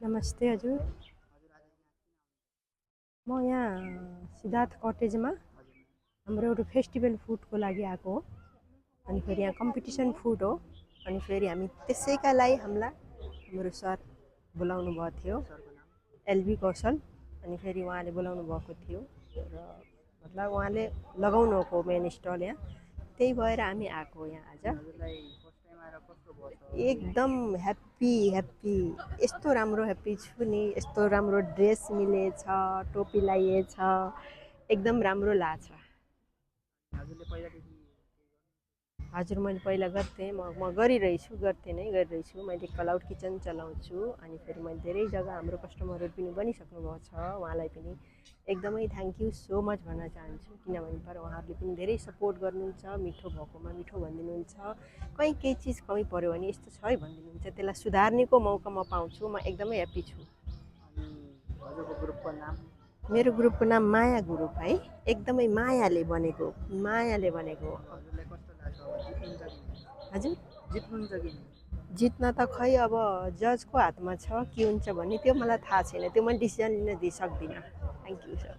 नमस्ते हजुर। म यहाँ सिद्धार्थ कटेजमा हाम्रो एउटा फेस्टिभल फुडको लागि आएको हो। अनि फेरि यहाँ कम्पिटिसन फुड हो। अनि फेरि हामी त्यसैका लागि हाम्रो सर बोलाउनु भएको थियो, एलबी कौशल। अनि फेरि उहाँले बोलाउनु भएको थियो र मतलब उहाँले लगाउनु भएको मेन स्टल यहाँ, त्यही भएर हामी आएको यहाँ आज। एकदम ह्याप्पी ह्याप्पी, यस्तो राम्रो ह्याप्पी छु नि। यस्तो राम्रो ड्रेस मिलेछ, टोपी लगाइएछ, एकदम राम्रो लाग्छ। हजुर मैले पहिला गर्थेँ, म गर्थे नै गरिरहेछु। मैले क्लाउड किचन चलाउँछु। अनि फेरि मैले धेरै जग्गा हाम्रो कस्टमरहरू पनि बनिसक्नु भएको छ, उहाँलाई पनि एकदमै थ्याङ्क यू सो मच भन्न चाहन्छु। किनभने पर उहाँहरूले पनि धेरै सपोर्ट गर्नुहुन्छ, मिठो भएकोमा मिठो भनिदिनुहुन्छ, कहीँ केही चिज कमी पऱ्यो भने यस्तो छ है भनिदिनुहुन्छ, त्यसलाई सुधार्नेको मौका म पाउँछु। म एकदमै ह्याप्पी छु। मेरो ग्रुपको नाम माया ग्रुप है, एकदमै मायाले बनेको, मायाले बनेको। हजुर जित्न त खै अब जजको हातमा छ, के हुन्छ भन्ने त्यो मलाई थाहा छैन, त्यो मैले डिसिजन लिन सक्दिनँ। Thank you sir.